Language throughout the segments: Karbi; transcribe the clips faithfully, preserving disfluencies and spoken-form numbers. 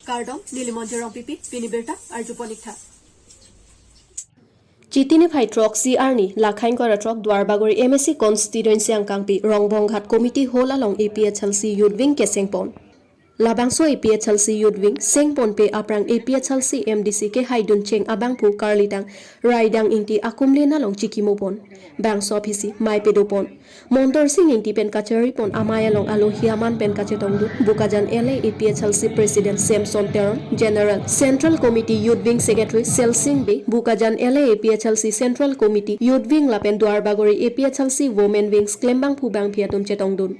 Kardom, neli Monjir Rongpipi, pini birta arjupon iktha. Chiti niphai throksi arni, lakhain kora throk Duarbagori M A C constituency angkangpi Rongbongghat Committee Hall along A P H L C Youth Wing kesengpon. Labangso A P H L C Youth Wing sengponpe aphrang A P H L C M D C kehaidun cheng abangphu karlitang Raidang Ingti akumlin along chikimopon. Bangso aphisi mei pedopon. Montor Sing Ingti pen kacharipon amei along alohi aman pen kachetongdun Bokajan L A A P H L C President Samson Teron, General Central Committee Youth Wing Secretary Selsing Bey, Bokajan L A A P H L C Central Committee Youth Wing lapen Duarbagori A P H L C Women Wings klembangphu bangphi atum chetongdun.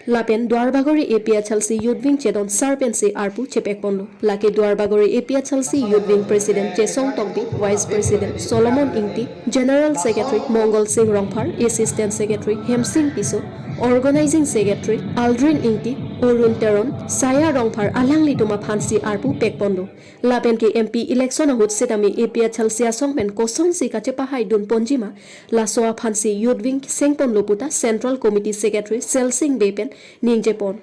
Lapen Duarbagori A P H L C Youth Wing chedon sar pensi arpu chepekponlo. Lake Duarbagori A P H L C Youth Wing President Chesong Tokbi, Vice President Solomon Ingti, General Secretary Mongol Sing Rongphar, Assistant Secretary Hemsing Tisso, Organizing Secretary Aldrin Ingti, Arun Teron, Saya Rongphar alanglitum aphansi arpu pekponlo. Lapen ke M P election ahut setame A P H L C asong pen kosonsi kachepahaidun ponjima, laso aphansi Youth Wing sengponlo puta Central Committee Secretary Selsing Bey pen ningjepon.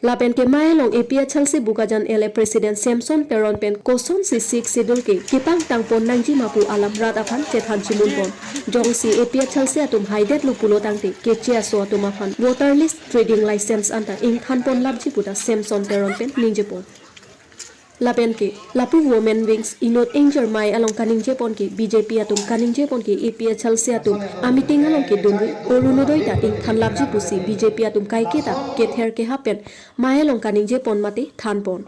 Lapen ke mei along A P H L C Bokajan L A President Samson Teron pen kosonsi Sixth Schedule ke kepangtangpon nangjima pu alam rat aphan chethan chimunpon. Jongsi A P H L C atum haidetlo pulo tangte keche aso atum aphan voter list, trading license anta ingthanpon lapji puta Samson Teron pen ningjepon. Lapen ke, lapu Women Wings inut ingjir mei along kaningjepon ke B J P atum kaningjepon ke A P H L C atum ameeting along kedunri Orunodoi ta ingthan lapji pusi B J P atum kaiketa kether kehap pen mei along kaningjepon mate thanpon.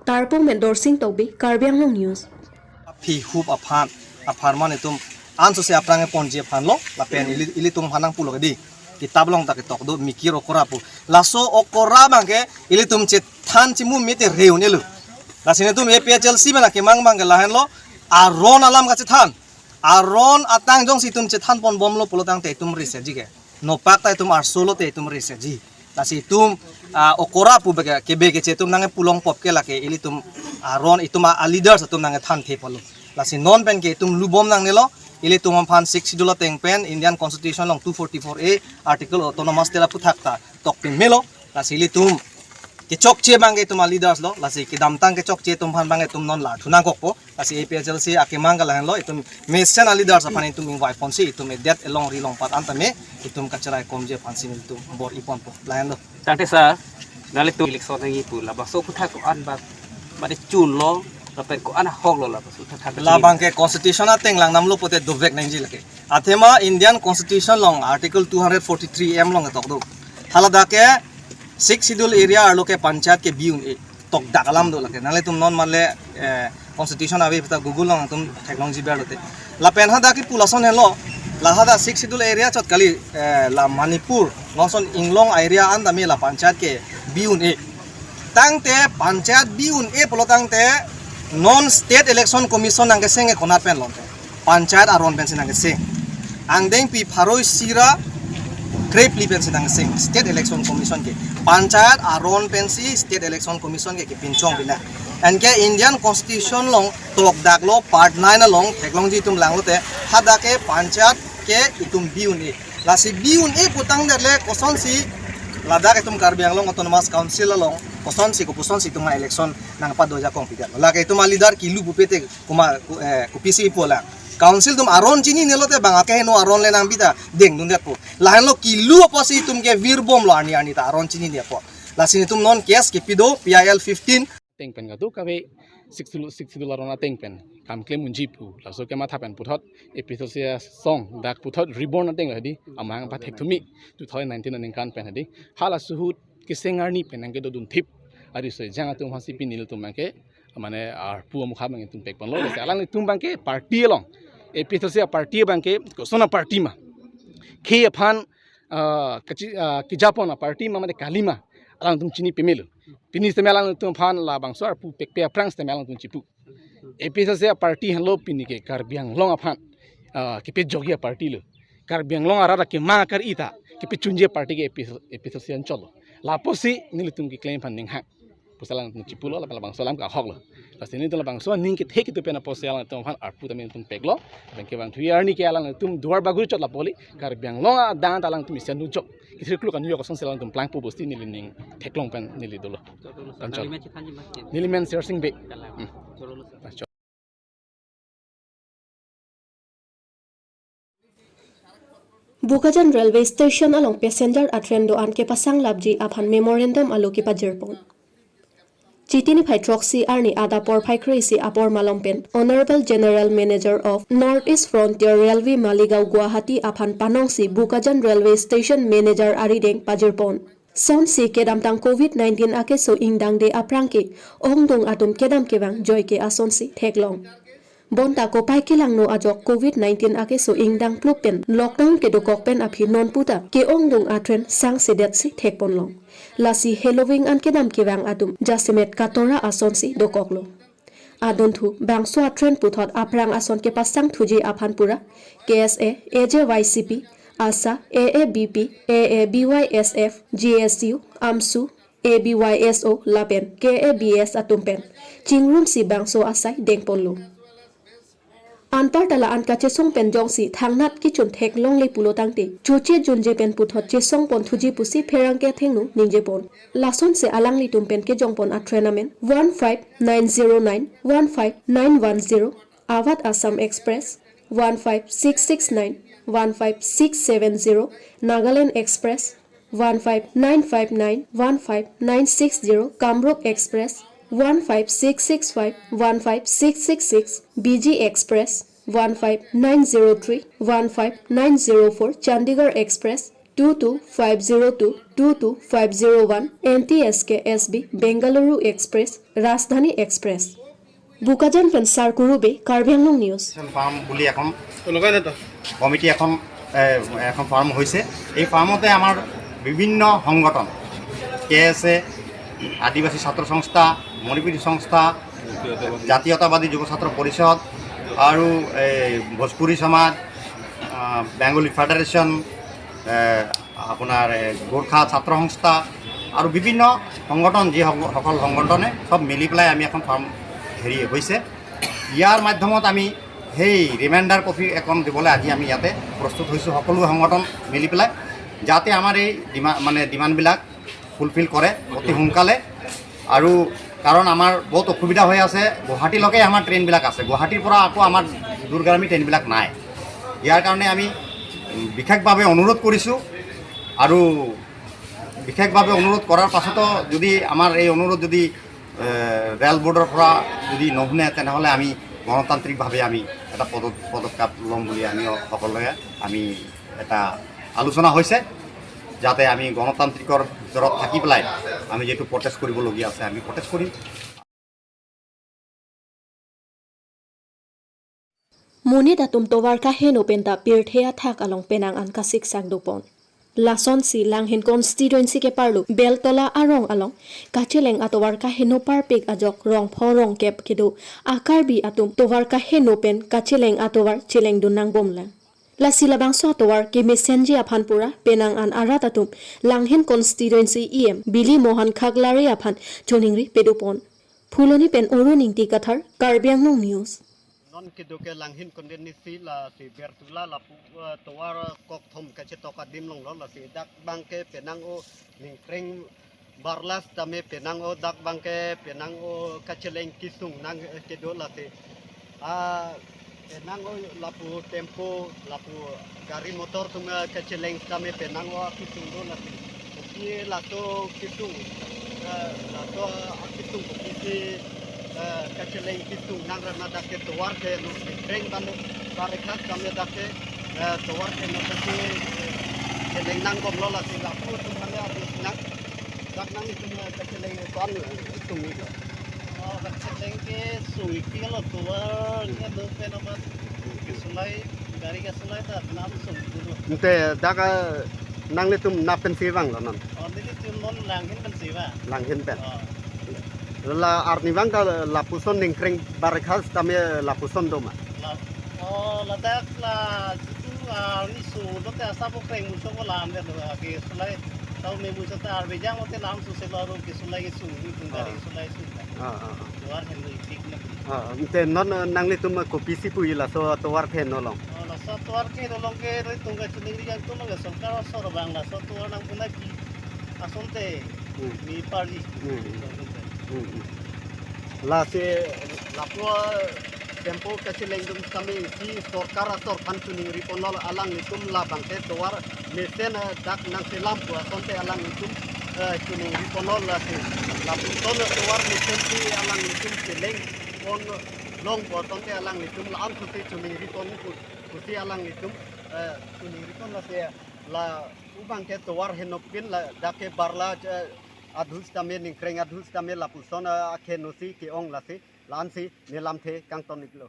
Tarpung pen Dorsing Tokbi, Karbi Anglong News. Aphi hup aphan, apharman itum ansose aphrang ponji aphanlo, lapen ili, ilitum aphan nangpulo kedi. Kitab along ta ketok do, Mikir Okora pu. Laso okora abangke ilitum chethan chimu mete reun elu. Lasi netum A P H L C pen akemang abangke lahenlo, aron alam kachethan. Aron atang jongsi itum chethanponbomlo pulo tangte itum risetji ke. Nopak ta itum arso lote itum risetji. Lasi itum, ah, okora pu beke, kebe keche itum nangkepulongpop ke lake ilitum aron itum a, a leaders atum nangkethan thepolo. Lasi non pen ke itum lubom nangnelo, ilitum aphan Sixth Schedule ateng pen Indian Constitution along two forty-four A Article Autonomous State aphuthak ta tokpin melo. Lasi ilitum kechokche abangke itum a leaders lo, lasi kedamtang kechokche atum aphan abangke itum non la thunangkokpo. Lasi A P H L C akemang ke lahenlo, itum mesen a leaders aphan itum ingvaiponsi itum edet elong ri longpat antame itum kacharaikomji aphansi itum bor-iponpo. Lahenlo. Tangte sir, nanglitum election nangji pu labangso aphuthak ko-an bak, mane chunlo, lapen ko-an ahoklo labangso aphuthak. Labangke constitution ateng langnamlo pote dovek nangji lake. Athema Indian Constitution along Article two hundred forty-three M along ketok do. Haladak ke Sixth Schedule area arlo ke panchayat ke bi un-e. Tokdak alam do lake. Nanglitum non manle, eh, constitution ave puta Google along itum theklongji berlote. Lapen hadak kipu lason henlo. La hadak Sixth Schedule area chot kali, eh, la Manipur. Lason inglong area antame la panchayat ke bi un-e. Tangte panchayat bi un-e pulo tangte non State Election Commission nangkeseng ke konat pen lonte. Panchayat aron pensi nangkeseng. Angdengpi pharo isi ra krephli pensi nangkeseng State Election Commission ke. Panchayat aron pensi State Election Commission ke kepinchong pina. Anke Indian Constitution along tokdaklo part nine along theklongji itum langlote hadak ke panchayat ke itum bi un-e. Lasi bi un-e putangdetlo kosonsi ladak itum Karbi Anglong Autonomous Council along kosonsi kopusonsi itum election nangpadojakong pidetlo. Lake itum a leader kilu pupe te kuma, ku-, eh, kopisi ipo lang. Council atum aron chininelo te bang akeheno aron le nangbi ta dengdundetpo. Lahenlo kilu apotsi itum ke virbomlo arni arni ta aron chinine apot. Lasi netum non case kepi do P I L fifteen. Ateng pen kadokave Sixth Schedule, Sixth Schedule aron ateng pen kam klem unji pu laso kematha pen puthot A P H L C asong dak puthot reborn ateng lo hedi amahang pathekthumi two thousand nineteen aningkan pen hedi. Halaso ahut keseng arni pen nangkedoduntip. Ari soi jang atum aphansi pini ilitum abangke mane arpu amukha abang itum pekponlo. Lasi alanglitum abangke party along, A P H L C aparty abangke koson aparty ma, khei aphan, ah, kachi-, ah, kejapon aparty ma mate kali ma, alangtum chini pemelo. Pini setame alangtum aphan labangso arpu pekpe aphrang setame alangtum chipu. A P H L C aparty henlo pini ke Karbi Anglong aphan, ah, kepejokji aparty lo. Karbi Anglong arat akemang akar-i ta kepechunji aparty ke A P H L C anchot lo. Lapusi nelitum keklem aphan ninghang. Pusi alangtum chipulo, lapen labangso alam ke ahok lo. Lasi nelitum labangso aning kethe kedo pen apotsi alangtum aphan arpu tame nelitum peklo. Lapen kevangthu arni ke alangtum duar baguri chot lapu kali. Karbi Anglong adang ta alangtum isi anujok kethir kluk anujok asonsi alangtum plangpo pusi neli ning theklong pen neli dolo. Kanchot. Neli men Sersing Bey. Hmm. Achot. Bokajan Railway Station along passenger atrain do-an kepasang lapji aphan memorandum alo kepajirpon. Chiti niphai throksi arni adap porphai kre-isi apor malom pen Honorable General Manager of North East Frontier Railway Maligaon Guwahati aphan panongsi Bokajan Railway Station Manager arideng pajirpon. Sonsi kedamtang covid nineteen akeso ingdangde aphrang ke ongdung atum kedam kevang joike asonsi theklong. Bonta kopai kelangno ajok covid nineteen akeso ingdang plup pen lockdown kedokok pen aphi non puta ke-ongdung atrain sangsedetsi thekponlong. Lasi heloving an kedam kevang atum jasemet katora asonsi dokoklo. Adunthu bangso atrain puthot aphrang ason kepasang thuji aphan pura K S A, A J Y C P, ASHA, A A B P, A A B Y S F, G S U, AMSU, A B Y S O lapen K A B S atum pen chingrumsi bangso asai dengponlo. Anparta la-an kachesong pen jongsi thangnat kechun theklongle pulo tangte choche junje pen puthot chesongpon thuji pusi pherangke athengno ningjepon. Lasonsi alanglitum pen kejongpon atrain amen one five nine zero nine, one five nine one zero, Awadh Assam Express one five six six nine, one five six seven zero, Nagaland Express one five nine five nine, one five nine six zero, Kamrup Express one five six six five, one five six six six, B G Express one five nine zero three, one five nine zero four, Chandigarh Express two two five zero two, two two five zero one, N T S K S B, Bengaluru Express, Rajdhani Express. Bokajan pen Sarkuru Bey, Karbi Anglong News. Farm বুলি এখন committee এখন, এ, এখন ফাৰ্ম হৈছে। এই ফাৰ্মতে আমাৰ বিভিন্ন সংগঠন, কে এছ এ, আদিবাসী ছাত্ৰ সংস্থা, মণিপুৰী সংস্থা, জাতীয়তাবাদী যুৱ ছাত্ৰ পৰিষদ আৰু এই ভোজপুৰী সমাজ, আ, বেংগলী ফেডাৰেশ্যন, এ, আপোনাৰ, এ, গোৰ্খা ছাত্ৰ সংস্থা আৰু বিভিন্ন সংগঠন, যি সং-, সকল সংগঠনে সব মিলি পেলাই আমি এখন ফাৰ্ম হেৰি হৈছে। ইয়াৰ মাধ্যমত আমি সেই ৰিমাইণ্ডাৰ কপি এখন দিবলৈ আজি আমি ইয়াতে প্ৰস্তুত হৈছোঁ, সকলো সংগঠন মিলি পেলাই, যাতে আমাৰ এই ডিমা-, মানে ডিমাণ্ডবিলাক ফুলফিল কৰে অতি সোনকালে। আৰু কাৰণ আমাৰ বহুত অসুবিধা হৈ আছে, গুৱাহাটীলৈকে আমাৰ ট্ৰেইনবিলাক আছে, গুৱাহাটীৰ পৰা আকৌ আমাৰ দূৰগামী ট্ৰেইনবিলাক নাই। ইয়াৰ কাৰণে আমি বিশেষভাৱে অনুৰোধ কৰিছোঁ আৰু বিশেষভাৱে অনুৰোধ কৰাৰ পাছতো যদি আমাৰ এই অনুৰোধ যদি, এ, ৰেল বৰ্ডৰ পৰা যদি নুশুনে, তেনেহ'লে আমি গণতান্ত্ৰিকভাৱে আমি এটা পদ-, পদক্ষেপ ল'ম বুলি আমি সকলোৱে আমি এটা আলোচনা হৈছে, যাতে আমি গণতান্ত্ৰিকৰ ভিতৰত থাকি পেলাই আমি যিটো প্ৰটেষ্ট কৰিবলগীয়া আছে, আমি প্ৰটেষ্ট কৰিম। Monit atum tovar kaheno penta pirthe athak along penang an kasiksak dopon. Lasonsi Langhin constituency keparlo Beltola arong along kacheleng atovar kaheno parpik ajok rongpho rongkep kedo a-Karbi atum tovar kaheno pen kacheleng atovar chelengdun nangbomlang. Lasi labangso atovar kemesenji aphan pura penang an arat atum Langhin constituency E M Bili Mohan Khaklare aphan choningri pedopon. Phuloni pen Arun Ingti Kathar, Karbi Anglong News. Non kedo ke Langhin constituency lasi Beltola lapu, eh, tovar kokthom kachetok adim longlo, lasi dak abangke penang o ningkreng barlas tame penang o, dak abangke penang o kacheleng kesung nang, eh, kedo lasi. Ah, penang o lapu tempo, lapu gari motor atum, eh, kacheleng tame penang o kesung do lasi. Kopi laso kesung, eh, laso akesung kopi si, eh, kacheleng kesung nang rana dak ke tovar ke no ningkreng ban barekhas tame dak ke, eh, tovar ke no kopi, eh, cheleng nangbomlo lasi lapu atum mane arus nang. Dak nanglitum, eh, kacheleng ko-an sung-iklo? Oh, kacheleng ke sung-iklo, tovar ke do pen amat kesulai, gari kesulai ta penang sung-iklo. Ante dak, eh, nanglitum nap pensi vanglo non? Oh, nelitum non Langhin pensi vang. Langhin pen. Oh. La arnivang ta lapuson ningkreng barekhas tame lapuson doma? La, oh, ladak la jitu, ah, arni sung lote asap kreng muchot ko lam de lo, ah, kesulai. Tau me musa ta arve jang ote lam suse lo aro kesulai kesung, ni tung gari Ah. kesulai kesung ta. Ah, ah, ah. Tovar henlo ipik na. Ah, ante non, eh, nanglitum kopisi pu ila so tovar theklong. Oh, laso tovar theklong ke ri tung gari chuning ri jang tum ke sorkar asor abang laso tovar nangpunai pi asonte Hmm. mi parli. Hmm. Hmm, hmm. Lasi lapu tempo kacheleng atum kami si sorkar asor aphan choningri ponlo, alanglitum labangke tovar mesen, eh, dak nangselam pu asonte alanglitum, eh, choningri ponlo lasi. Lapuson tovar mesen si alanglitum cheleng pon long pu asonte alanglitum la-an pusi choningri pon pu-, pusi alanglitum, eh, choningri pon lasi la u abangke tovar henopin la dak ke barla, eh, adhu sitame ningkreng adhu sitame lapuson, eh, akheno si ke-ong lasi la-an si ne lamthe kangton iklo.